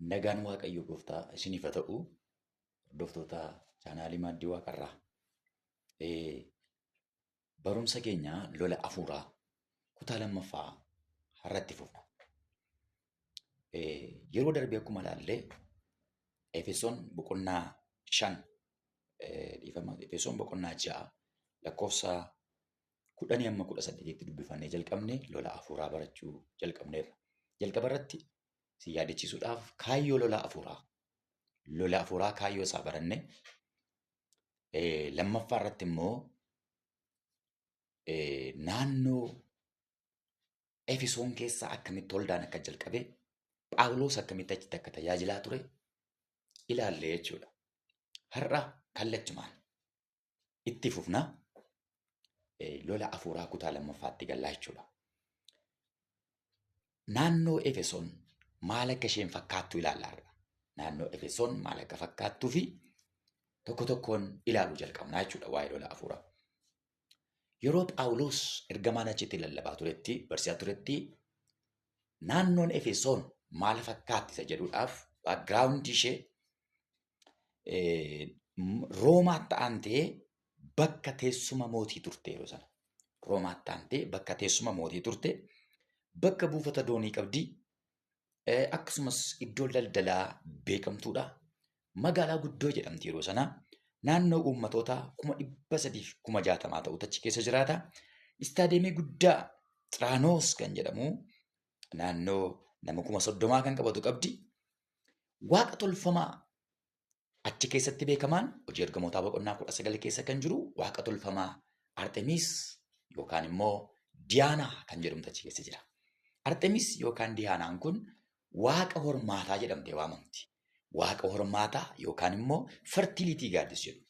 Nagaan Waaqayyo Gooftaa isiniif haa ta'u. Hordoftoota chaanaalii Maaddii Waaqarraa. Barumsa keenya lola afuuraa kutaa lammaffaa har'atti fufna. Yeroo darbe akkuma ilaalle Efesoon boqonnaa 5, dhiifama, Efesoon boqonnaa 6 lakkoofsa 10 amma 18tti dubbifannee jalqabne lola afuuraa barachuu jalqabneerra. Jalqaba irratti si yaadachiisuudhaaf kaayyoo lola afuuraa. Lola afuuraa kaayyoo isaa baranne. Lammaffaa irratti immoo naannoo Efesoon keessaa akkamitti waldaan akka jalqabe, Phaawulos akkamitti achitti akka tajaajilaa ture ilaalle jechuudha. Har'a kallachumaan itti fufna, lola afuuraa kutaa lammaffaatti gallaa jechuudha. Naannoo Efesoon maal akka isheen fakkaattu ilaalla har'a. Naannoo Efesoon maal akka fakkaattuu fi tokko tokkoon ilaaluu jalqabnaa jechuudha waa'ee lola afuuraa. Yeroo Phaawulos ergamaan achitti lallabaa turetti, barsiisaa turetti, naannoon Efesoon maal fakkaatti isa jedhuudhaaf baakgiraawundii ishee Roomaatti aantee bakka teessuma mootii turte yeroo sana. Roomaatti aantee bakka teessuma mootii turte, bakka buufata doonii qabdi, akkasumas iddoo daldalaa beekamtuudha. Magaalaa guddoo jedhamti yeroo sana. Naannoo uummatoota 360,000 ta'utu achi keessa jiraata. Istaadiyeemii guddaa Xiraanoos kan jedhamu naannoo nama 30,000 kan qabatu qabdi. Waaqa tolfamaa achi keessatti beekamaan Hojii Ergamootaa boqonnaa 19 keessa kan jiru waaqa tolfamaa Arxemiis yookaan immoo Diyaanaa kan jedhamtu achi keessa jira. Arxemiis yookaan Diyaanaan kun waaqa hormaataa jedhamtee waamamti. Waaqa hormaataa yookaan immoo fertility goddess jedhu.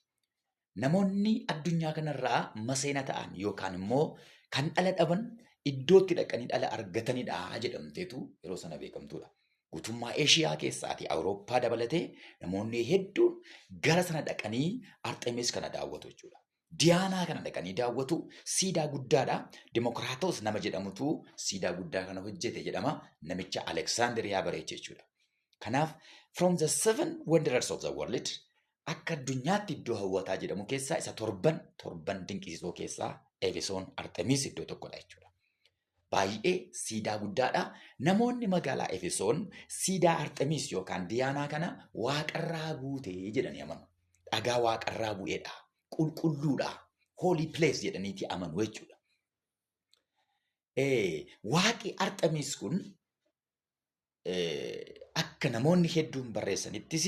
Namoonni addunyaa kanarraa maseena ta'an yookaan immoo kan dhala dhaban iddootti dhaqanii dhala argatanidha jedhamteetu yeroo sana beekamtuudha. Guutummaa Eeshiyaa keessaatii Awurooppaa dabalatee namoonni hedduun gara sana dhaqanii Arxemiis kana daawwatu jechuudha. Diyaanaa kana dhaqanii daawwatu. Siidaa guddaadha. Dimokiraatoos nama jedhamutu siidaa guddaa kana hojjete jedhama. Namicha Aleksaandiriyaa bareeche jechuudha. Kanaaf from the seven wonders of the world, akka addunyaatti iddoo hawwataa jedhamu keessaa isa torban dinqisiisoo keessaa Efesoon Arxemiis iddoo tokkodha jechuudha. Baay'ee siidaa guddaadha. Namoonni magaalaa Efesoon siidaa Arxemiis yookaan Diyaanaa kana waaqarraa buutee jedhanii amanu. Dhagaa waaqarraa bu'eedha. Qulqulluudha. Holy place jedhaniiti amanu jechuudha. Waaqi Arxemiis kun akka namoonni hedduun barreessanittis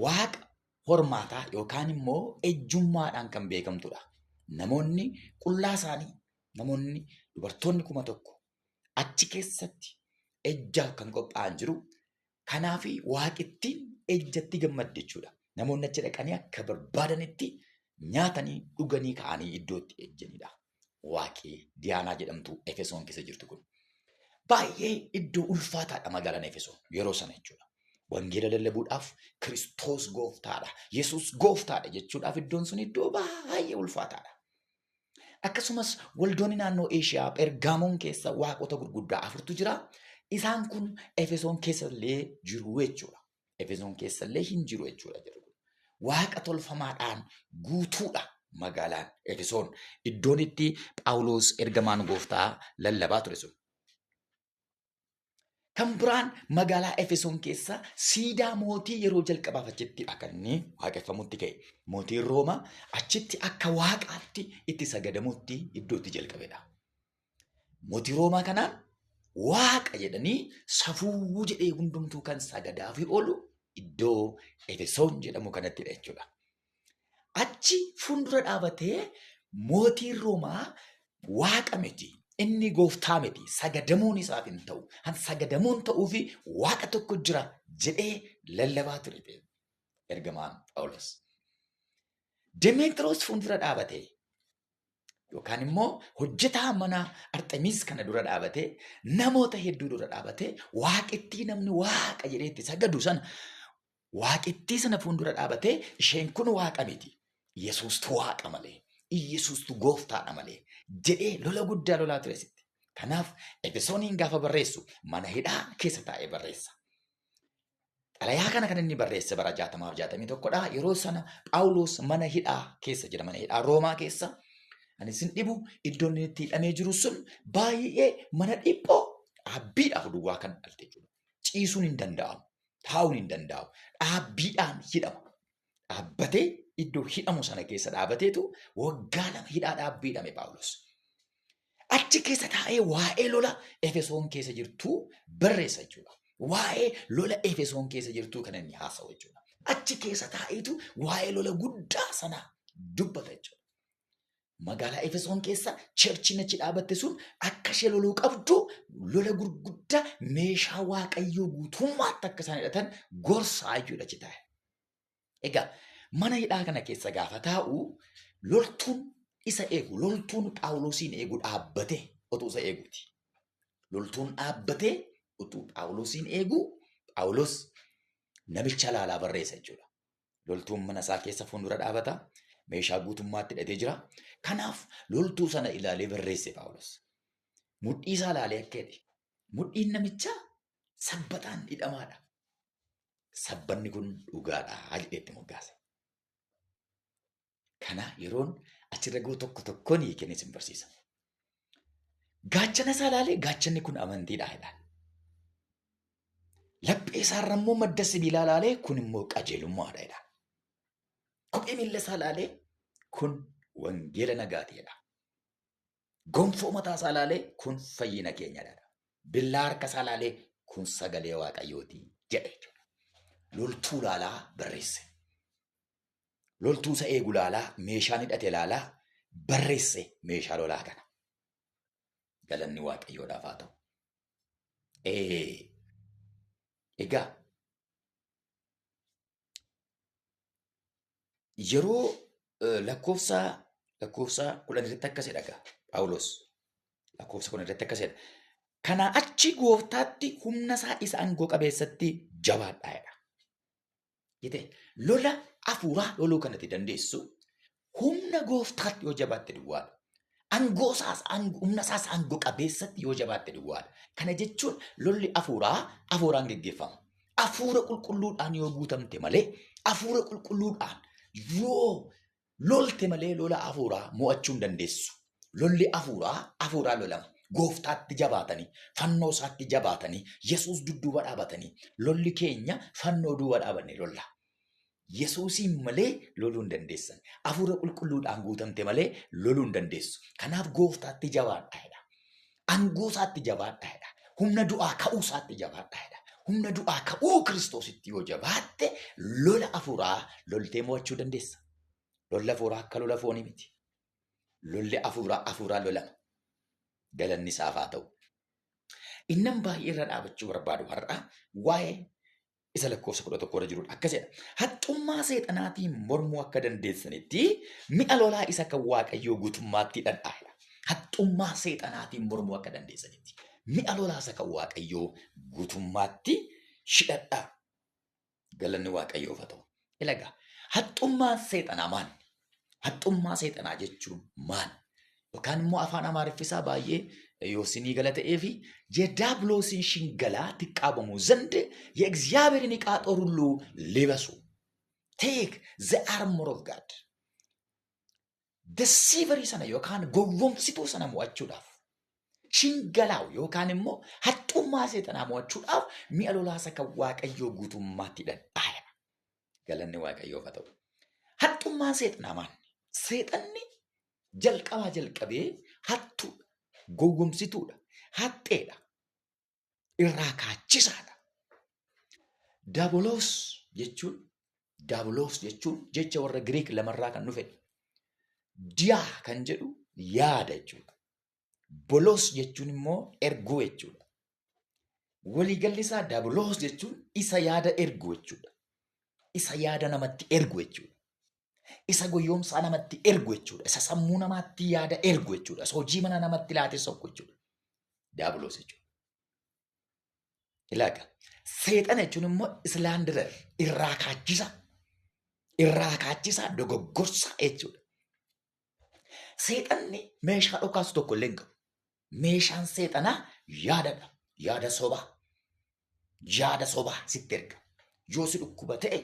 waaqa hormaataa yookaan immoo ejjummaadhaan kan beekamtudha. Namoonni qullaa isaanii, namoonni dubartoonni 1000 achi keessatti ejjaaf kan qophaa'an jiru. Kanaaf waaqittiin ejjatti gammaddi jechuudha. Namoonni achi dhaqanii akka barbaadanitti nyaatanii dhuganii ka'anii iddootti ejjanidha. Waaqii Diyaanaa jedhamtu Efesoon keessa jirtu kun. Baay'ee iddoo ulfaataadha magaalaan Efesoon yeroo sana jechuudha. Wangeela lallabuudhaaf, Kiristoos gooftaadha, Yesuus gooftaadha jechuudhaaf iddoon sun iddoo baay'ee ulfaataadha. Akkasumas waldoonni naannoo Eeshiyaa Phergaamoon keessa waaqota gurguddaa afurtu jira. Isaan kun Efesoon keessa illee jiru jechuudha. Efesoon keessa illee hin jiru jechuudha jarri kun. Waaqa tolfamaadhaan guutuudha magaalaan Efesoon. Iddoon itti Phaawulos ergamaan gooftaa lallabaa ture sun. Kan biraan magaalaa Efesoon keessa siidaa mootii yeroo jalqabaaf achitti akka inni waaqeffamutti ka'e. Mootiin Roomaa achitti akka waaqaatti itti sagadamutti iddoo itti jalqabedha. Mootii Roomaa kanaan waaqa jedhanii safuu jedhee hundumtuu kan sagadaafii oolu iddoo Efesoon jedhamu kanattidha jechuudha. Achi fuuldura dhaabatee mootiin Roomaa waaqa miti. Inni gooftaa miti. Sagadamuun isaaf hin ta'u. Han sagadamuun ta'uu fi waaqa tokko jira jedhee lallabaa ture ergamaan Phaawulos. Demeexiroos fuuldura dhaabatee yookaan immoo hojjetaa mana Arxemiis kana dura dhaabatee, namoota hedduu dura dhaabatee, waaqittii namni waaqa jedhee itti sagadu sana, waaqittii sana fuuldura dhaabatee, isheen kun waaqa miti. Yesuustu waaqa malee. Yesuustu gooftaadha malee jedhee lola guddaa lolaa ture sitti. Kanaaf Efesooniin gaafa barreessu mana hidhaa keessa taa'ee barreessa. Xalayaa kana kan inni barreesse bara 60f 61dha. Yeroo sana Phaawulos mana hidhaa keessa jira. Mana hidhaa Roomaa keessa. Ani isin dhibu iddoon inni itti hidhamee jiru sun baay'ee mana dhiphoo dhaabbiidhaaf duwwaa kan dhalte jechuudha. Ciisuun hin danda'amu. Taa'uun hin danda'amu. Dhaabbiidhaan hidhama. Dhaabbatee iddoo hidhamu sana keessa dhaabateetu waggaa 2 hidhaa dhaabbii hidhame Phaawulos. Achi keessa taa'ee waa'ee lola Efesoon keessa jirtuu barreessa jechuudha. Waa'ee lola Efesoon keessa jirtuu kan inni haasa'u jechuudha. Achi keessa taa'eetu waa'ee lola guddaa sana dubbata jechuudha. Magaalaa Efesoon keessa cherchiin achi dhaabatte sun akka ishee loluu qabdu lola gurguddaa meeshaa waaqayyoo guutummaatti akka isaan hidhatan gorsaa jechuudha achi taa'e. Egaa mana hidhaa kana keessa gaafa taa'u loltuun isa eegu, loltuun Phaawulosiin eegu dhaabbatee utuu isa eeguuti. Loltuun dhaabbatee utuu Phaawulosiin eegu Phaawulos namicha laalaa barreessa jechuudha. Loltuun mana isaa keessa fuuldura dhaabata. Meeshaa guutummaatti hidhatee jira. Kanaaf loltuu sana ilaalee barreesse Phaawulos. Mudhii isaa ilaalee akka jedhe. Mudhiin namichaa sabbataan hidhamaadha. Sabbanni kun dhugaadha jedhee itti moggaase. Kana yeroon achirra ga'u tokko tokkoon hiikeen isin barsiisa. Gaachana isaa ilaalee gaachanni kun amantiidha jedha. Laphee isaarra immoo madda sibiilaa ilaalee kun immoo qajeelummaadha jedha. Kophee miilla isaa ilaalee kun wangeela nagaati jedha. Gonfoo mataa isaa ilaalee kun fayyina keenyadha. Billaa harka isaa ilaalee kun sagalee waaqayyooti jedhe jechuudha. Loltuu ilaalaa barreesse. Loltuu isa eegu ilaalaa meeshaan hidhate ilaalaa barreesse meeshaa lolaa kana. Galanni waaqayyoodhaaf haa ta'u. Egaa yeroo lakkoofsa 10 irratti akkas jedha egaa Phaawulos lakkoofsa 10 irratti akkas jedha. Kanaa achi gooftaatti humna isaa isa aangoo qabeessatti jabaadhaa jedha. Jete lola hafuuraa loluu kanatti dandeessu humna gooftaatti yoo jabaatte duwwaadha. Aangoo isaas humna isaas aangoo qabeessatti yoo jabaatte duwwaadha. Kana jechuun lolli hafuuraa hafuuraan geggeeffama. Hafuura qulqulluudhaan yoo guutamte malee hafuura qulqulluudhaan yoo lolte malee lola hafuuraa mo'achuu hin dandeessu. Lolli hafuuraa hafuuraa lolama. Gooftaatti jabaatanii, fannoo isaatti jabaatanii, Yesuus dudduuba dhaabatanii, lolli keenya fannoo duuba dhaabannee lolla. Yesuusiin malee loluu hin dandeessan. Hafuura qulqulluudhaan guutamte malee loluu hin dandeessu. Kanaaf gooftaatti jabaadhaa jedha. Aangoo isaatti jabaadhaa jedha. Humna du'aa ka'uu isaatti jabaadhaa jedha. Humna du'aa ka'uu Kiristoositti yoo jabaatte lola hafuuraa loltee mo'achuu dandeessa. Lolli hafuuraa akka lola foonii miti. Lolli hafuuraa hafuuraa lolama. Galanni isaaf haa ta'u. Innan baay'ee irra dhaabachuu barbaadu har'a waa'ee isa lakkoofsa 11 irra jirudha. Akkas jedha. Haxxummaa seexanaatiin mormuu akka dandeessanitti mi'a lolaa isa kan Waaqayyoo guutummaatti hidhadhaa jedha. Haxxummaa seexanaatiin mormuu akka dandeessanitti mi'a lolaa isa kan Waaqayyoo guutummaatti hidhadhaa. Galanni Waaqayyoof haa ta'u. Ilagaa haxxummaan seexanaa maal? Haxxummaa seexanaa jechuun maal? Yookaan immoo afaan Amaariffisaa baay'ee yoo sinii gala ta'ee fi የዲያብሎስን ሽንገላ ትቃወሙ ዘንድ የእግዚአብሔርን ዕቃ ጦር ሁሉ ልበሱ። Take the armor of God. Deceiverii sana yookaan gowwoomsituu sana mo'achuudhaaf shingalaaw yookaan immoo haxxummaa seexanaa mo'achuudhaaf mi'a lolaa isa kan Waaqayyoo guutummaatti hidhadhaa. Galanni Waaqayyoof haa ta'u. Haxxummaan seexanaa maal? Seexanni jalqabaa jalqabee hattuudha, gowwomsituudha, haxxeedha, irraa kaachisaadha. Daabolos jechuun Daabolos jechuun jecha warra Giriik lamarraa kan dhufedha. Diyaa kan jedhu yaada jechuudha. Bolos jechuun immoo erguu jechuudha. Waliigalli isaa daabolos jechuun isa yaada ergu jechuudha. Isa yaada namatti ergu jechuudha. Isa goyyoomsaa namatti ergu jechuudha. Isa sammuu namaatti yaada ergu jechuudha. Isa hojii mana namatti laatee sokku jechuudha. Daabolos jechuudha. Ilaaga. Seexana jechuun immoo islaandirar irraa kaachisa. Irraa kaachisa dogoggorsa jechuudha. Seexanni meeshaa dhokaasu tokko illee hin qabu. Meeshaan seexanaa yaadadha. Yaada sobaa. Yaada sobaa sitti erga. Yoo si dhukkuba ta'e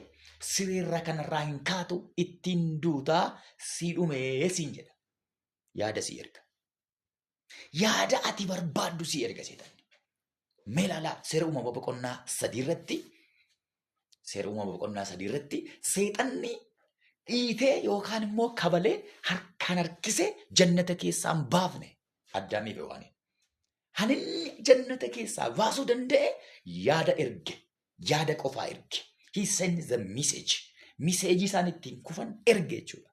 sireerra kanarraa hin kaatu ittiin duutaa si dhumee siin jedha. Yaada si erga. Yaada ati barbaaddu si erga seexanni. Mee ilaalaa seera uumama boqonnaa 3 irratti seera uumama boqonnaa 3 irratti seexanni dhiitee yookaan immoo kabalee harkaan harkisee jannata keessaa hin baafne Addaamiif Hewaaniin. Kan inni jannata keessaa baasuu danda'e yaada erge. Yaada qofaa erge. He sent the message. Miseejii isaan ittiin kufan erge jechuudha.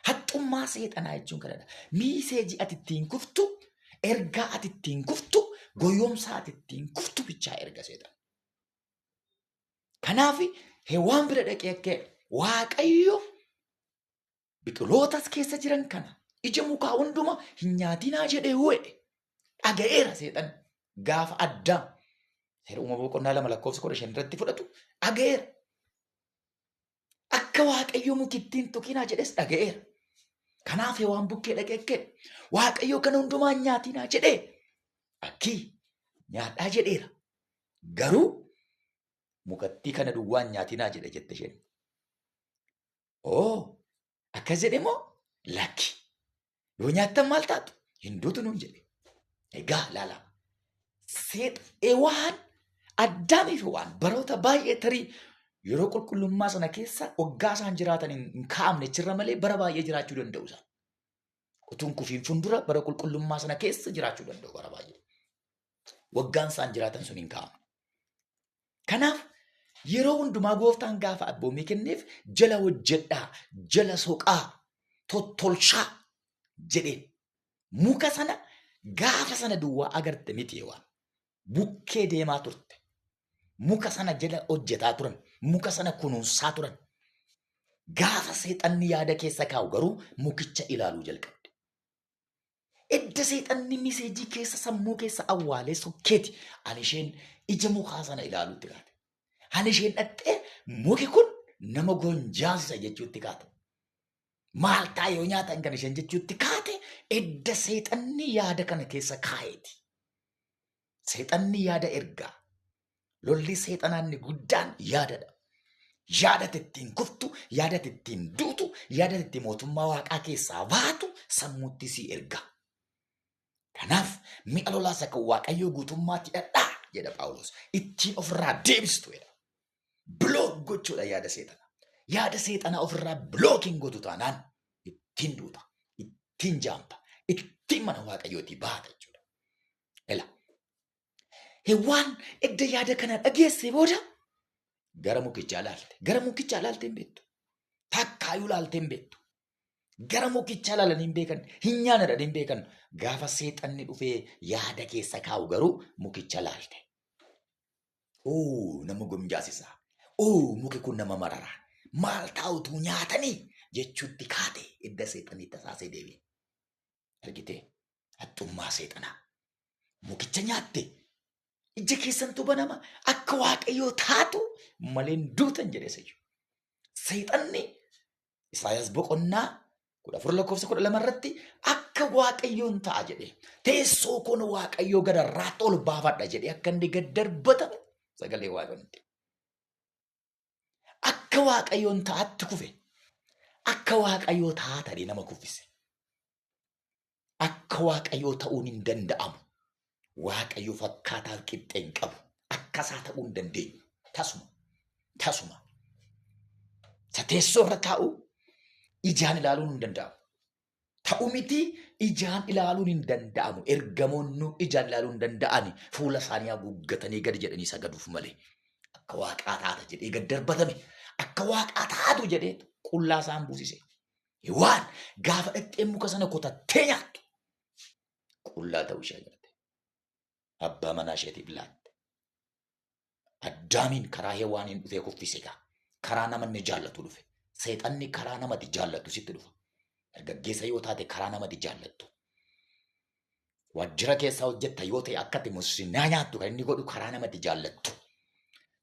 Haxxummaa seexanaa jechuun kanadha. Miiseejii ati ittiin kuftu, ergaa ati ittiin kuftu, goyoomsaa ati ittiin kuftu bichaa erga seexan. Kanaaf Hewaan bira dhaqee akka Waaqayyo biqilootas keessa jiran kana ija mukaa hunduma hin nyaatinaa jedhee hoo jedhe. Dhaga'eera seexan gaafa Addaam seera uumama boqonnaa 2 lakkoofsa 15 irratti fudhatu dhaga'eera. Akka Waaqayyo mukittiin tuqinaa jedhes dhaga'eera. Kanaaf Hewaan bukkee dhaqee akka jedhe, Waaqayyo kana hundumaa hin nyaatinaa jedhee akkii nyaadhaa jedheera. Garuu mukattii kana duwwaa hin nyaatinaa jedhe jette isheen. Oo akkas jedhe moo lakki yoo nyaattan maal taatu hin duutu nuun jedhe. Egaa laala Hewaan Addaamii fi Hewaan baroota baay'ee tarii yeroo qulqullummaa sana keessa waggaa isaan jiraatan hin kaa'amne achirra malee bara baay'ee jiraachuu danda'u isaan. Utuun kufiin fuuldura bara qulqullummaa sana keessa jiraachuu danda'u bara baay'ee. Waggaan isaan jiraatan sun hin kaa'amne. Kanaaf yeroo hundumaa gooftaan gaafa abboommii kenneef jala hojjedhaa, jala soqaa, tottolchaa jedheen. Muka sana gaafa sana duwwaa agarte miti Hewaan. Bukkee deemaa turte. Muka sana jala hojjetaa turan. Muka sana kunuunsaa turan. Gaafa seexanni yaada keessa kaa'u garuu mukicha ilaaluu jalqabde. Edda seexanni miseejii keessa sammuu keessa awwaalee sokkeeti ani isheen ija mukaa sana ilaaluutti kaate. Ani isheen dhaqxee muki kun nama gonjaasisa jechuutti kaate. Maal ta'a yoo nyaatan kan isheen jechuutti kaate edda seexanni yaada kana keessa kaa'eeti. Seexanni yaada ergaa. Lolli seexanaa inni guddaan yaadadha. Yaada ati ittiin kuftu, yaada ati ittiin duutu, yaada ati ittiin mootummaa waaqaa keessaa baatu sammuutti si erga. Kanaaf mi'a lolaa isa kan Waaqayyoo guutummaatti hidhadhaa jedha Phaawulos. Ittiin ofirraa deebistu jedha. Bilook gochuudha yaada seexanaa. Yaada seexanaa ofirraa bilook hin gootu taanaan ittiin duuta, ittiin jaamta, ittiin mana Waaqayyootii baata jechuudha. Ela. Hewwaan edda yaada kana dhageessee booda gara mukichaa laalte. Gara mukichaa laaltee hin beektu. Takkaayyuu laaltee hin beektu. Gara mukichaa laalanii hin beekan. Hin nyaanna jedhanii hin beekan. Gaafa seexanni dhufee yaada keessa kaa'u garuu mukicha laalte. Oo nama gomjaasisa. Oo muki kun nama marara. Maal taa'utu nyaatanii jechuutti kaate edda seexanni tasaasee deebi'e. Argitee? Haxxummaa seexanaa. Mukicha nyaatte. Ija keessantu banama. Akka Waaqayyoo taatu malee hin duutan jedhe sayyuu. Seexanni Isaayaas boqonnaa 14 lakkoofsa 12 irratti akka Waaqayyoon ta'a jedhe. Teessoo koon Waaqayyoo gararraatti ol baafadha jedhee akka inni gad darbatame sagalee Waaqayyoon. Akka Waaqayyoon ta'atti kufe. Akka Waaqayyoo taatanii nama kuffise. Akka Waaqayyoo ta'uun hin danda'amu. Waaqayyo fakkaataa qixxee hin qabu. Akka isaa ta'uu hin dandeenyu. Tasuma. Tasuma. Isa teessoo irra taa'u ijaan ilaaluun hin danda'amu. Ta'u miti ijaan ilaaluun hin danda'amu. Ergamoonni ijaan ilaaluu hin danda'ani. Fuula isaanii haguuggatanii gadi jedhanii sagaduuf malee. Akka waaqaa taata jedhee gad darbatame. Akka waaqaa taatu jedhee qullaa isaan buusise. Waan gaafa dhaqxee muka sana kutattee nyaattu qullaa ta'uu ishee agarte. Abbaa manaa isheetiif laatte. Addaamiin karaa Hewaaniin dhufee kuffise egaa. Karaa nama inni jaallatu dhufe. Seexanni karaa namati jaallattu sitti dhufa. Dargaggeessa yoo taate karaa namati jaallattu. Waajjira keessaa hojjetta yoo ta'e akka ati mussinaa nyaattu kan inni godhu karaa namati jaallattu.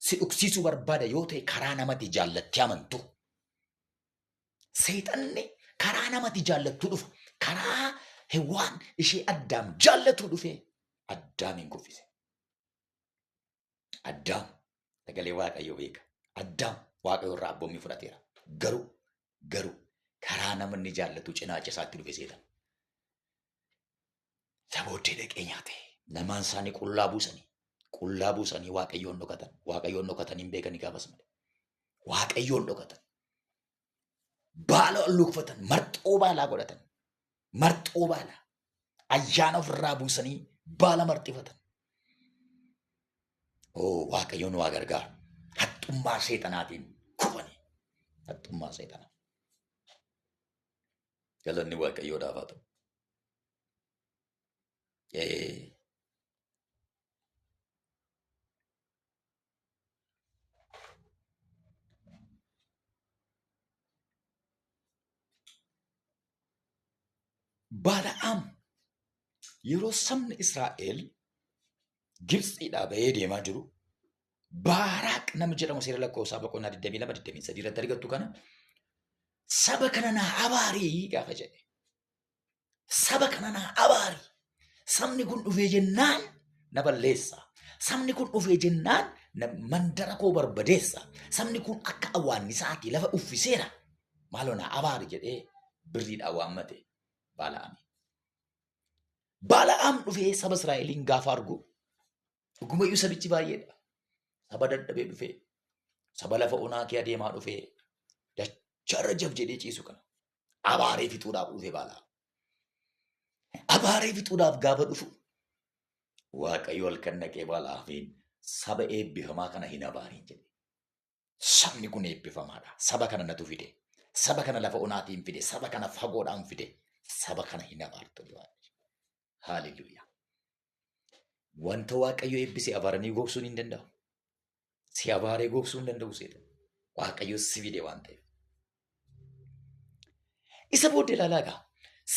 Si dhugsiisuu barbaada yoo ta'e karaa namati jaallattee amantu. Seexanni karaa namati jaallattu dhufa. Karaa Hewaan ishee Addaam jaallatu dhufee Addaamiin kuffise. Addaam sagalee Waaqayyoo beeka. Addaam Waaqayyo irraa abboommii fudhateera. Garuu karaa namni jaallatu cinaacha isaatti dhufe seetan. Isa booddee dhaqee nyaate. Lamaan isaanii qullaa buusanii. Qullaa buusanii Waaqayyoon dhokatan. Waaqayyoon dhokatanii hin beekanii gaafas malee. Waaqayyoon dhokatan. Baala ol uffatan. Marxoo baalaa godhatan. Marxoo baalaa. Ayyaana ofirraa buusanii baala marxifatan. Oo Waaqayyoon waa gargaaru. Haxxummaa seexanaatiin kufanii. Haxxummaa seexanaa. Galanni Waaqayyoodhaaf haa ta'u. Bala'aam yeroo sabni Israa'el Gibxiidhaa bahee deemaa jiru Baaraaq nama jedhamu seera lakkoofsaa boqonnaa 22 23 irratti argattu kana saba kana naa abaarii gaafa jedhe. Saba kana naa abaari. Sabni kun dhufee jennaan na balleessa. Sabni kun dhufee jennaan mandara koo barbadeessa. Sabni kun akka awwaannisaati lafa uffiseera. Maaloo naa abaari jedhee birriidhaan waammate Baala'aami. Baala'aam dhufee saba Israa'eliin gaafa argu dhugumayyuu sabichi baay'eedha. Saba dadhabee dhufee, saba lafa onaa kee adeemaa dhufee, dachaa jab jedhee ciisu kana abaaree fixuudhaaf dhufe Baala'aam. Abaaree fixuudhaaf gaafa dhufu Waaqayyo halkan dhaqee Baala'aamiin saba eebbifamaa kana hin abaariin jedhe. Sabni kun eebbifamaadha. Saba kana natu fide. Saba kana lafa onaatiin fide. Saba kana fagoodhaan fide. Saba kana hin abaartu. Haaleluyyaa. Wanta Waaqayyo eebbise abaaranii gogsuun hin danda'amu. Si abaaree gogsuu hin danda'u seeta. Waaqayyo si fide waan ta'eef. Isa booddee ilaalaa egaa.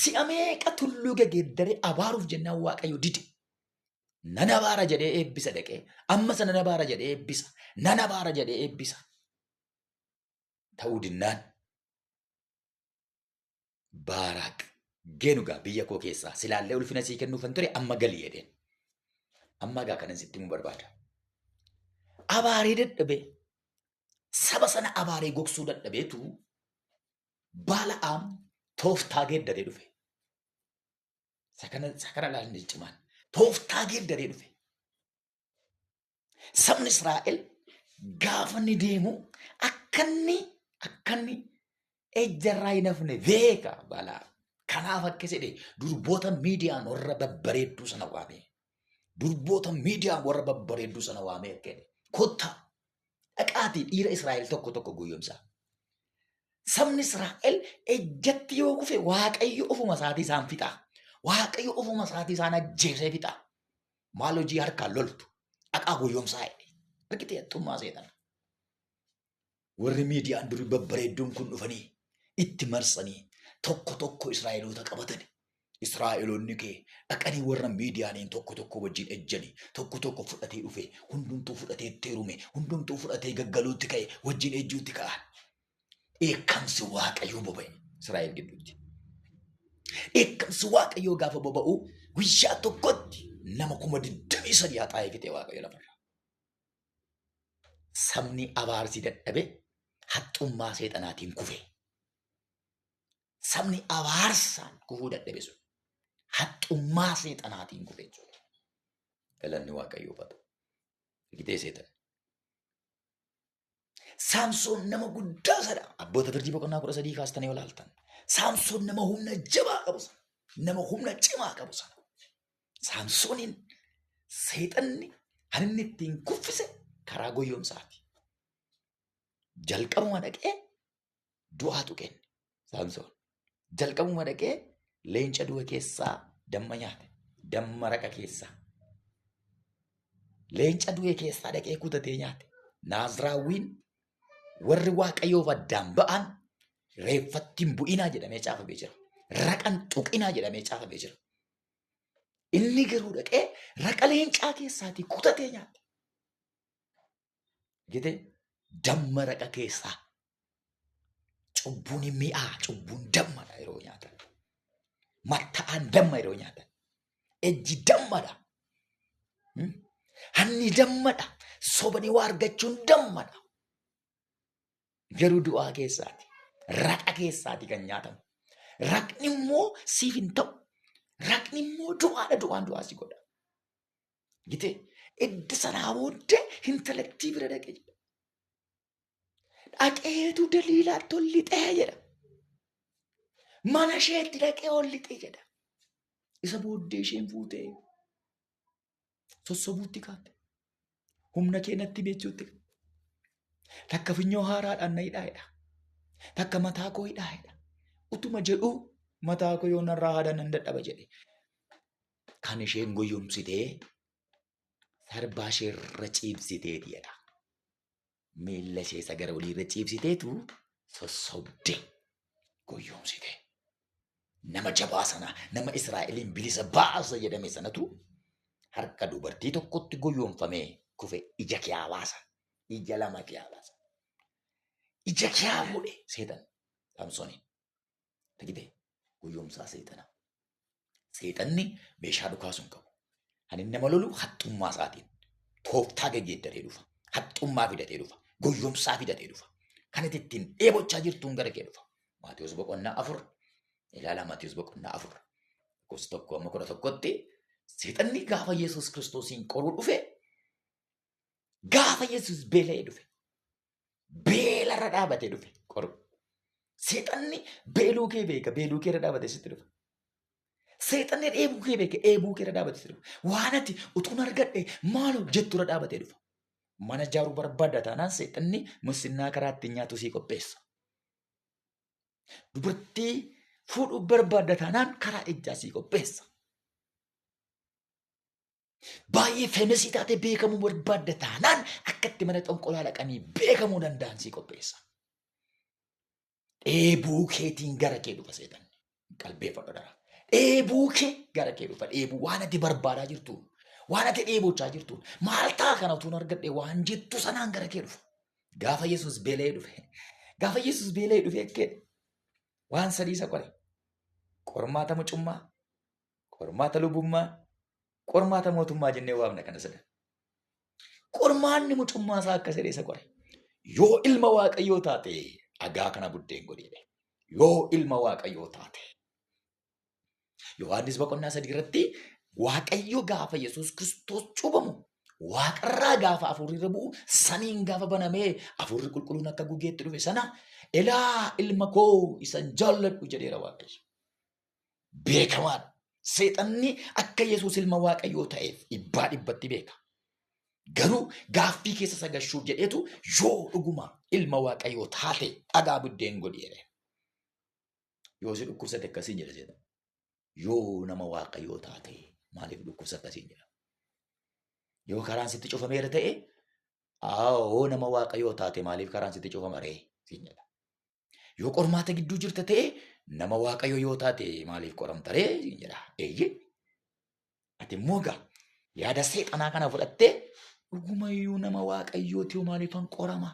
Si'a meeqa tulluu gegeeddaree abaaruuf jennaan Waaqayyo dide. Nan abaara jedhee eebbisa dhaqee amma sana nan abaara jedhee eebbisa. Nan abaara jedhee eebbisa. Ta'uu dinnaan Baaraaq genugaa biyya koo keessaa silaallee ulfina sii kennuufan ture amma gali jedheen. Amma egaa kanan sitti himuu barbaada. Abaaree dadhabee saba sana abaaree gogsuu dadhabeetu Baala'aam tooftaa geeddaree dhufe. Isa kana ilaalni cimaan. Tooftaa geeddaree dhufe. Sabni Israa'el gaafa inni deemu akka inni ejjarraa hin hafne beeka Balaa'am. Kanaaf akka jedhe durboota Miidiyaan warra babbareedduu sana waamee. Durboota Miidiyaan warra babbareedduu sana waamee akka jedhe. Kottaa dhaqaatii dhiira Israa'el tokko tokko gowwoomsaa. Sabni Israa'el ejjatti yoo kufe Waaqayyo ofuma isaatii isaan fixa. Waaqayyo ofuma isaatii isaan ajjeesee fixa. Maal hojii harkaan loltu? Dhaqaa gowwoomsaa jedhe. Argitee haxxummaa seexana. Warri Miidiyaan durii babbareedduun kun dhufanii itti marsanii tokko tokko Israa'eloota qabatani. Israa'eloonni kee dhaqanii warra Miidiyaaniin tokko tokko wajjin ejjani, tokko tokko fudhatee dhufe, hundumtuu fudhatee itti heerume, hundumtuu fudhatee gaggaluutti ka'e, wajjin ejjuutti ka'an. Dheekkamsi Waaqayyoo boba'e Israa'el gidduutti. Dheekkamsi Waaqayyoo gaafa boba'u guyyaa tokkotti nama 23,000 haxaa'ee fixe Waaqayyo lafarraa. Sabni abaarsi dadhabe haxxummaa seexanaatiin kufe. Sabni abaarsaan kufuu dadhabe sun haxxummaa seexanaatiin kufe jechuudha. Galanni Waaqayyoof haa ta'u. Argitee seexan. Saamsoon nama guddaa sana abboota firdii boqonnaa 13 kaastanii yoo ilaaltan. Saamsoon nama humna jabaa qabu sana. Nama humna cimaa qabu sana. Saamsooniin seexanni kan inni ittiin kuffise karaa goyyomsaati. Jalqabuma dhaqee du'aa tuqeen Saamsoon. Jalqabuma dhaqee leenca du'a keessaa damma nyaate. Damma raqa keessaa. Leenca du'e keessaa dhaqee kutatee nyaate. Naazraawwiin warri Waaqayyoof addaan ba'an reeffatti hin bu'inaa jedhamee caafamee jira. Raqan tuqinaa jedhamee caafamee jira. Inni garuu dhaqee raqa leencaa keessaatii kutatee nyaate. Gite damma raqa keessaa. Cubbuun mi'aa, cubbuun dammadha yeroo nyaatan. Matta'aan damma yeroo nyaatan. Ejji dammadha. Hanni dammadha. Sobanii waa argachuun dammadha. Garuu du'aa keessaati. Raqa keessaati kan nyaatamu. Raqni immoo siif hin ta'u. Raqni immoo du'aadha du'aan du'aa si godha. Gitee edda sanaa booddee intalattii bira dhaqe jedha. Dhaqeetu Daliilaatti ol lixee jedha. Mana isheetti dhaqee ol lixee jedha. Isa booddee isheen fuutee sossobuutti kaate. Humna kee natti beechuutti kaate. Takka funyoo haaraadhaan na hidhaa jedha. Takka mataa koo hidhaa jedha. Utuma jedhuu mataa koo yoo narraa haadan nan dadhaba jedhe. Kan isheen goyyomsitee sarbaa ishee irra ciibsiteeti jedha. Miilla ishee isa gara olii irra ciibsiteetu sossobde goyyomsite. Nama jabaa sana nama Israa'eliin bilisa baasa jedhame sanatu harka dubartii tokkotti goyyomfamee kufe ija kee haa baasa. Ija lama kee haa baasa. Ija kee haa fuudhe seexan Saamsooniin. Argitee? Goyyomsaa seexanaa. Seexanni meeshaa dhukaasu hin qabu. Kan inni nama lolu haxxummaa isaatiin. Tooftaa geggeeddaree dhufa. Haxxummaa fidatee dhufa. Goyyomsaa fidatee dhufa. Kan ati ittiin dheebochaa jirtuun gara kee dhufa. Maatiyus boqonnaa 4. Ilaalaa Maatiyus boqonnaa 4. Lakkoofsa 1 amma 11tti seexanni gaafa Yesuus Kiristoosiin qoruu dhufe gaafa Yesuus beela'ee dhufe beelarra dhaabatee dhufe qoru. Seexanni beeluu kee beeka, beeluu kee irra dhaabatee sitti dhufa. Seexanni dheebuu kee beeka, dheebuu kee irra dhaabatee sitti dhufa. Waan ati utuun argadhe maaloo jettu irra dhaabatee dhufa. Mana ijaaruu barbaadda taanaan seexanni musinnaa karaa ittiin nyaatu sii qopheessa. Dubartii fuudhuu barbaadda taanaan karaa ejjaa sii qopheessa. Baay'ee feemesii taatee beekamuu barbaadda taanaan akka itti mana xonqolaa dhaqanii beekamuu danda'an sii qopheessa. Dheebuu keetiin gara kee dhufa seexanni. Qalbeeffadhu dara. Dheebuu kee gara kee dhufa. Dheebuu waan ati barbaadaa jirtuun, waan ati dheebochaa jirtuun, maal ta'a kana utuun argadhe waan jettu sanaan gara kee dhufa. Gaafa Yesuus beela'ee dhufe. Gaafa Yesuus beela'ee dhufe akka waan sadii isa qore. Qormaata mucummaa, Qormaata lubummaa, qormaata mootummaa jennee waamna kana sadan. Qormaanni mucummaa isaa akka jedhee isa qore. Yoo ilma Waaqayyoo taate dhagaa kana buddeen godhi jedhe. Yoo ilma Waaqayyoo taate. Yohaannis boqonnaa 3 irratti Waaqayyo gaafa Yesuus Kiristoos cuubamu waaqarraa gaafa hafuurri irra bu'u samiin gaafa banamee hafuurri qulqulluun akka gugeetti dhufe sana elaa ilma koo isan jaalladhu jedheera Waaqayyo. Beekamaadha. Seexanni akka Yesuus ilma Waaqayyoo ta'eef dhibbaa dhibbatti beeka. Garuu gaaffii keessa isa gashuuf jedheetu yoo dhuguma ilma Waaqayyoo taate dhagaa buddeen godhi jedhe. Yoo si dhukkubsate akkasiin jedha seexanni. Yoo nama Waaqayyoo taate maaliif dhukkubsatta siin jedha. Yoo karaan sitti cufameera ta'e yoo nama Waaqayyoo taate maaliif karaan sitti cufama ree siin jedha. Yoo qormaata gidduu jirta ta'e nama Waaqayyo yoo taate maaliif qoramta ree siin jedha. Eeyyee. Ati immoo egaa yaada seexanaa kana fudhattee dhugumayyuu nama Waaqayyooti yoo maaliifan qorama?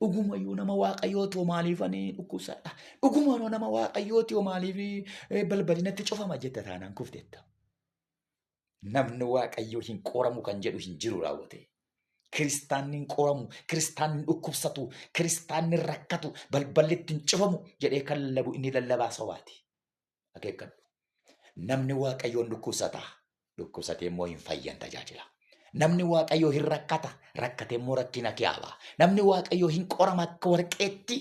Dhugumayyuu nama Waaqayyooti yoo maaliifan dhukkubsadha? Dhugumanoo nama Waaqayyooti yoo maaliif balballi natti cufama jetta taanaan kuftetta. Namni Waaqayyoo hin qoramu kan jedhu hin jiru raawwate. Kiristaanni hin qoramu, kiristaanni hin dhukkubsatu, kiristaanni hin rakkatu, balballi itti hin cufamu jedhee kan lallabu inni lallabaa sobaati. Akeekkadhu. Namni Waaqayyoon dhukkubsata, dhukkubsatee immoo hin fayyan tajaajila. Namni Waaqayyoo hin rakkata, rakkatee immoo rakkina kiyaaba. Namni Waaqayyoo hin qorama akka warqeetti,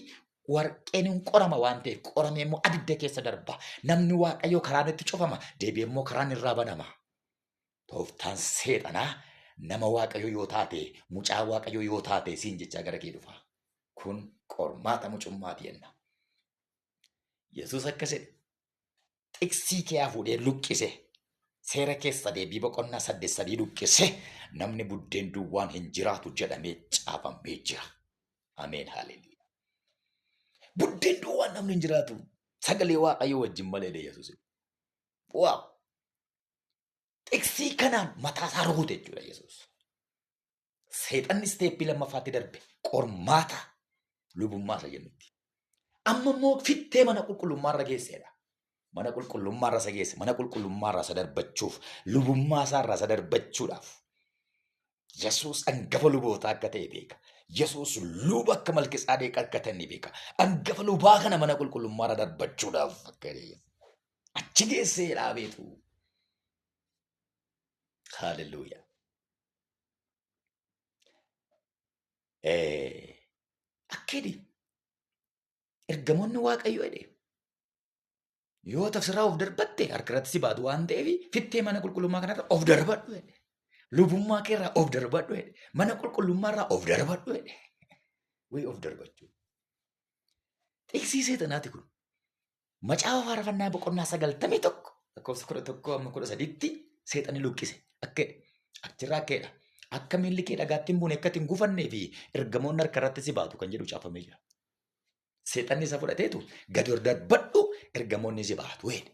warqeen hin qorama waan ta'eef qoramee immoo abidda keessa darba. Namni Waaqayyoo karaan itti cufama, deebi'ee immoo karaan irraa banama. Tooftaan seexanaa nama Waaqayyoo yoo taate, mucaa Waaqayyoo yoo taate siin jechaa gara kee dhufa. Kun qormaata mucummaati jenna. Yesuus akkas jedhe. Xiqsii kee fuudhee luqqise. Seera keessa deebii boqonnaa 8:3 luqqise. Namni buddeen duwwaan hin jiraatu jedhamee caafamee jira. Ameen haleluuyaa. Buddeen duwwaan namni hin jiraatu. Sagalee Waaqayyoo wajjin malee jedhe Yesuus. Waaw! Xiqsii kanaan mataa isaa rukute jechuudha Yesuus. Seexanni isteeppii lammaffaatti darbe qormaata lubummaa isa jennutti. Amma immoo fittee mana qulqullummaarra geesseedha. Mana qulqullummaarra isa geesse, mana qulqullummaarra isa darbachuuf, lubummaa isaarra isa darbachuudhaaf. Yesuus angafa lubootaa akka ta'e beeka. Yesuus luba akka Malkisaadeq akka ta'e ni beeka. Angafa lubaa kana mana qulqullummaarra darbachuudhaaf akka jedhe. Achi geessee dhaabeetu. Haaleluyyaa. Akka jedhe ergamoonni Waaqayyoo jedhe. Yoo tafsirraa of darbatte harka irratti si baatu waan ta'eef fittee mana qulqullummaa kanarra of darbadhu jedhe. Lubummaa keerraa of darbadhu jedhe. Mana qulqullummaarraa of darbadhu jedhe. Wayii of darbachuu. Xiqsii seexanaati kun. Macaafa faarfannaa boqonnaa 91 lakkoofsa 11 amma 13tti seexanni luqqise. Akka jedhe. Achirraa akka jedha. Akka miilli kee dhagaatti hin buune akka hin gufannee fi ergamoonni harka irratti si baatu kan jedhu caafamee jira. Seexanni isa fudhateetu gad of darbadhu ergamoonni si baatu jedhe.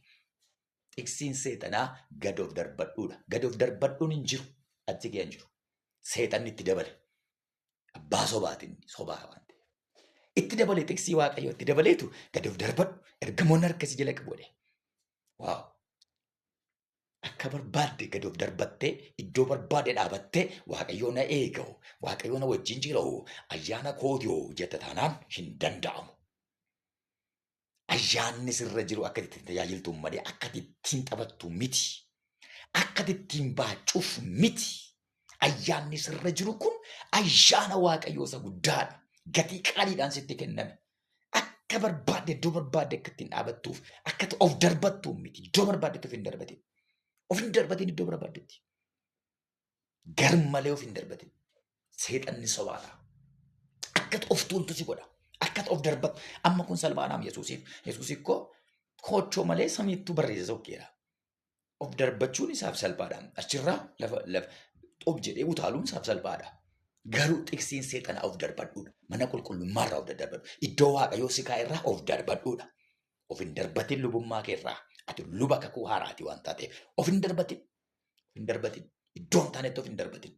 Xiqsiin seexanaa gad of darbadhuudha. Gad of darbadhuun hin jiru. Achi kee hin jiru. Seexanni itti dabale. Abbaa sobaatiin sobaa waan ta'eef. Itti dabale xiqsii waaqayyoo itti dabaleetu gad of darbadhu ergamoonni harka si jala qabu jedhe. Waaw. Akka barbaadde gad of darbattee iddoo barbaadde dhaabattee Waaqayyoo na eega'u, Waaqayyoo na wajjin jira'u, ayyaana kootiyoo jette taanaan hin danda'amu. Ayyaanni sirra jiru akka ittiin tajaajiltu malee akka ittiin taphattu miti. Akka ittiin baacuuf miti. Ayyaanni sirra jiru kun ayyaana Waaqayyoo isa guddaadha. Gatii qaaliidhaan sitti kenname. Akka barbaadde iddoo barbaadde akka ittiin dhaabattuuf akka itti of darbattu miti. Iddoo barbaaddetti of hin darbatin. Of hin darbatin iddoo barbaaddetti. Gar malee of hin darbatin. Seexanni sobaadha. Akka itti of tuultu si godha. Akka itti of darbattu. Amma kun salphaadhaam Yesuusiif. Yesuus ikkoo koochoo malee samiittuu barreessa sokkeera. Of darbachuun isaaf salphaadha. Achirraa lafa lafa xob jedhee utaaluun isaaf salphaadha. Garuu xiqsiin seexanaa of darbadhuudha. Mana qulqullummaarraa of daddarbadhu. Iddoo waaqayyoo si kaa'erraa of darbadhuudha. Of hin darbatin lubummaa keerraa. Ati luba kakuu haaraati waan taateef. Of hin darbatin. Of hin darbatin. Iddoo hin taanetti of hin darbatin.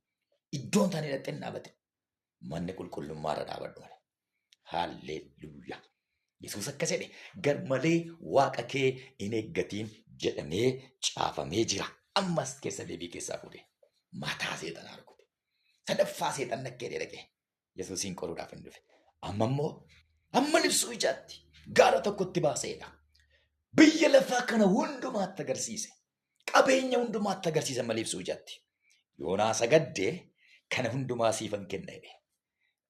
Iddoo hin taane dhaqxee hin dhaabatin. Manni qulqullummaarra dhaabadhu malee. Haalleluuyaa. Yesuus akkas jedhe gar malee waaqa kee hin eeggatiin jedhamee caafamee jira. Ammas keessa deebii keessaa fuudhe. Mataa seexanaa rukute. Sadaffaa seexanni akka jedhee dhaqee Yesuusiin qoruudhaaf hin dhufe. Amma immoo amma libsuu ijaatti gaara tokkotti baaseedha. Biyya lafaa kana hundumaatti agarsiise. Qabeenya hundumaatti agarsiise amma libsuu ijaatti. Yoonaa sagaddee kana hundumaa siifan kenna jedhe.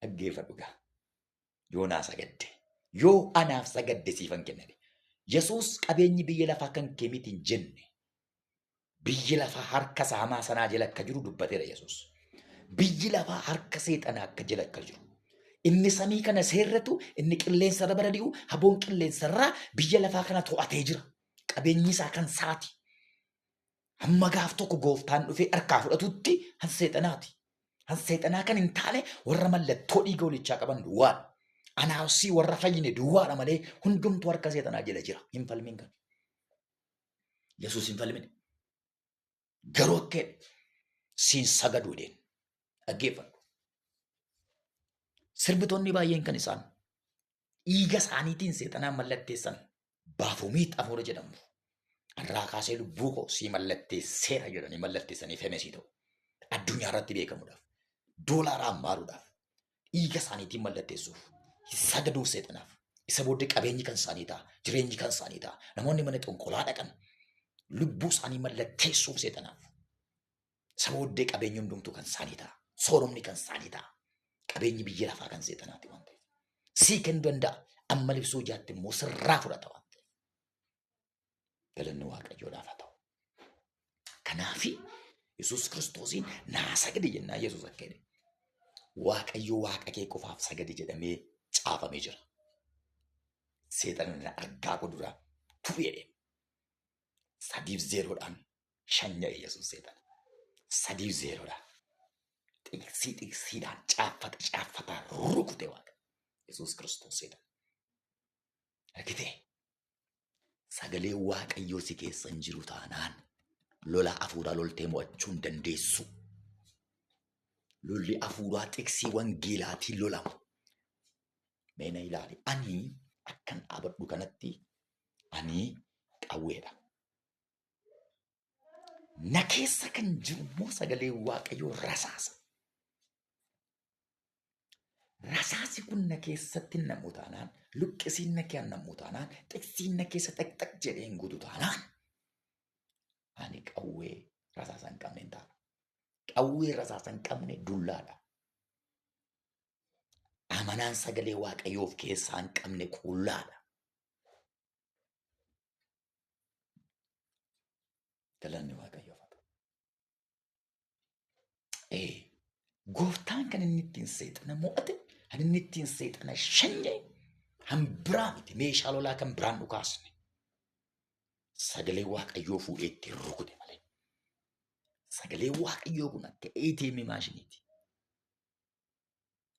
Dhaggeeffadhu gaa. Yoo naa sagadde. Yoo anaaf sagadde siifan kenna jedhe. Yesuus qabeenyi biyya lafaa kan kee miti hin jenne. Biyyi lafaa harka saamaa sanaa jala akka jiru dubbateera Yesuus. Biyyi lafaa harka seexanaa akka jala akka jiru. Inni samii kana seerratu, inni qilleensa irra balali'u, haboon qilleensa irraa biyya lafaa kana to'atee jira. Qabeenyi isaa kan saati. Hamma gaaf tokko gooftaan dhufee harkaa fudhatutti han seexanaati. Han seexanaa kan hin taane warra mallattoo dhiiga hoolichaa qaban duwwaadha. Anaafsii warra fayyine duwwaadha malee hundumtuu harka seexanaa jala jira. Hin falmin kan. Yesuus hin falmine. Garuu akka jedhe siin sagadu jedheen. Dhaggeeffadhu. Sirbitoonni baay'een kan isaan dhiiga isaaniitiin seexanaan mallatteessan baafomiit afuura jedhamu. Irraa kaasee lubbuu koo sii mallatteesseera jedhanii mallatteessanii femesii ta'u. Addunyaa irratti beekamuudhaaf, doolaaraan maaruudhaaf, dhiiga isaaniitiin mallatteessuuf, sagaduuf seexanaaf. Isa booddee qabeenyi kan isaanii ta'a, jireenyi kan isaanii ta'a. Namoonni mana xonqolaa dhaqan lubbuu isaanii mallatteessuuf seexanaaf. Isa booddee qabeenyi hundumtuu kan isaanii ta'a. Sooromni kan isaanii ta'a. Qabeenyi biyya lafaa kan seexanaati waan ta'eef. Sii kennuu danda'a. Amma libsuu ijaatti immoo sirraa fudhata waan ta'eef. Galanni Waaqayyoodhaaf haa ta'u. Kanaafi Yesuus Kiristoosiin naa sagadi jennaan Yesuus akka jedhe. Waaqayyo Waaqa kee qofaaf sagadi jedhamee caafamee jira. Seexanni na argaa koo duraa tufi jedhee. 3-0dhaan shanya'e Yesuus seexana. 3-0dhaan. Xiqsii xiqsiidhaan caaffata caaffataan rukute Waaqa. Yesuus Kiristoos seexana. Argitee? Sagalee Waaqayyoo si keessa hin jiru taanaan lola hafuuraa loltee mo'achuu hin dandeessu. Lolli hafuuraa xiqsii wangeelaatiin lolama. Mee na ilaali. Ani akkan dhaabadhu kanatti ani qawweedha. Na keessa kan jiru immoo sagalee Waaqayyoo rasaasa. Rasaasi kun na keessatti hin nam'u taanaan, luqqisiin na keessa nam'u taanaan, xiqsiin na keessa xaqxaq jedhee hin guutu taanaan, ani qawwee rasaasa hin qabne hin ta'a. Qawwee rasaasa hin qabne dullaadha. Amanaan sagalee Waaqayyoo of keessaa hin qabne qullaadha. Galanni Waaqayyoof haa ta'u. Ee, gooftaan kan inni ittiin seexana mo'ate, kan inni ittiin seexana shanye, kan biraa miti meeshaa lolaa kan biraan dhukaasne. Sagalee Waaqayyoo fuudhee ittiin rukute malee. Sagalee Waaqayyoo kun akka ATM maashiniiti.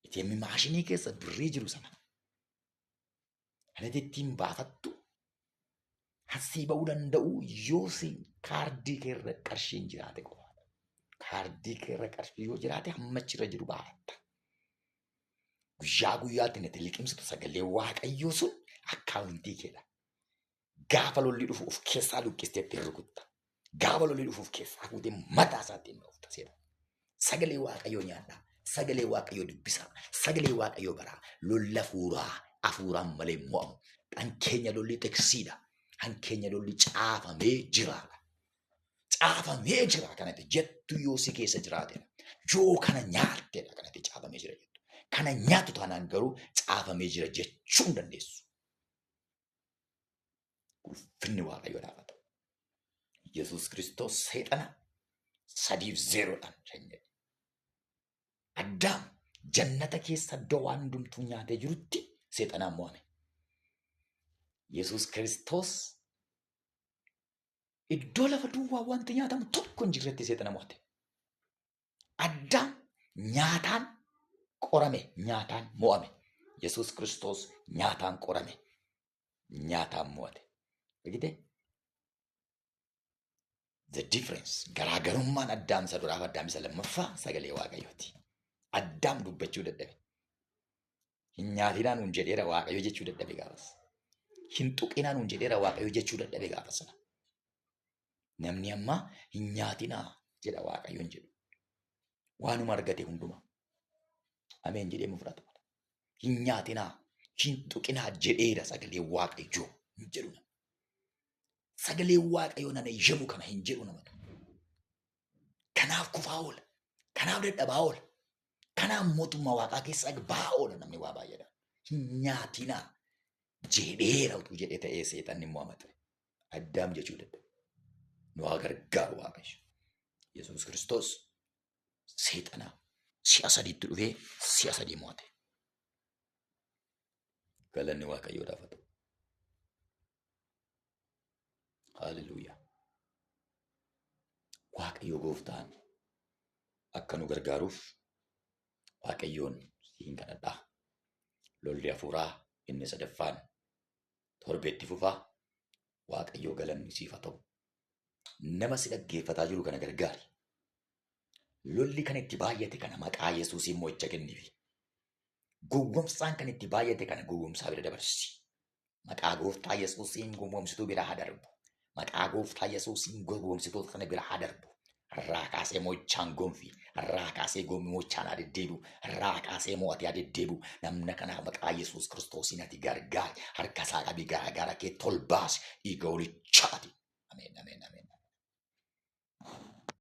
ATM maashinii keessa birrii jiru sana kan ati ittiin baafattu asii ba'uu danda'u yoo si kaardii keerra qarshiin jiraate qofaadha. Kaardii keerra qarshii yoo jiraate hamma achirra jiru baafatta. Guyyaa guyyaatti nati liqimsitu sagalee Waaqayyoo sun akkaawuntii keedha. Gaafa lolli dhufu of keessaa luqqistee ittiin rukutta. Gaafa lolli dhufu of keessaa fuutee mataa isaa ittiin dhoofta seera. Sagalee Waaqayyoo nyaadhaa. Sagalee Waaqayyoo dubbisaa. Sagalee Waaqayyoo baraa. Lolla hafuuraa hafuuraan malee mo'amu. Kan keenya lolli xiqsiidha. Kan keenya lolli caafamee jiraadha. Caafamee jira kanatti jettu yoo si keessa jiraatedha. Yoo kana nyaattedha kanatti caafamee jira jettu. Kana nyaattu taanaan garuu caafamee jira jechuu hin dandeessu. Ulfinni Waaqayyoodhaaf haa ta'u. Yesuus Kiristoos seexana 3-0dhaan shanyee. Addaam jannata keessa iddoo waan hundumtuu nyaatee jirutti seexanaan mo'ame. Yesuus Kiristoos iddoo lafa duwwaa wanti nyaatamu tokko hin jirretti seexana mo'ate. Addaam nyaataan qorame, nyaataan mo'ame. Yesuus Kiristoos nyaataan qorame, nyaataan mo'ate. Argitee? The difference garaagarummaan Addaam isa duraaf Addaam isa lammaffaa sagalee Waaqayyooti. Addaam dubbachuu dadhabe. Hin nyaatinaa nuun jedheera Waaqayyo jechuu dadhabe gaafas. Hin tuqinaa nuun jedheera Waaqayyo jechuu dadhabe gaafa sana. Namni amma hin nyaatinaa jedha Waaqayyo hin jedhu. Waanuma argate hundumaa. Ameen jedhee mu fudhata. Hin nyaatinaa, hin tuqinaa jedheera sagalee Waaqayyoo hin jedhu namni. Sagalee Waaqayyoo nan eeyyamu kana hin jedhu namatu. Kanaaf kufaa oola. Kanaaf dadhabaa oola. Kanaaf mootummaa Waaqaa keessaa ba'aa oola namni waa baay'eedha. Hin nyaatinaa jedheera utuu jedhee ta'ee seexanni immoo amate. Addaam jechuu dadhabe. Nu haa gargaaru Waaqayyo. Yesuus Kiristoos seexana si'a sadiitti dhufee si'a sadii mo'ate. Galanni Waaqayyoodhaaf haa ta'u. Haaleluyyaa. Waaqayyo gooftaan akka nu gargaaruuf Waaqayyoon siin kadhadhaa. Lolli hafuuraa inni sadaffaan torbeetti fufaa. Waaqayyoo galanni siif haa ta'u. Nama si dhaggeeffataa jiru kana gargaari. Lolli kan itti baay'ate kana maqaa Yesuusiin mo'icha kenniifi. Gowwomsaan kan itti baay'ate kana gowwomsaa bira dabarsi. Maqaa gooftaa Yesuusiin gowwomsituu bira haa darbu. Maqaa gooftaa Yesuusiin gowwomsitoota sana bira haa darbu. Har'aa kaasee mo'ichaan gonfi. Har'aa kaasee mo'ichaan haa deddeebi'u. Har'aa kaasee mo'atee haa deddeebi'u. Namna kanaaf maqaa Yesuus Kiristoosiin ati gargaari. Harka isaa qabii gara gara kee tol baasi. Dhiiga holichaati. Ameen, ameen, ameen.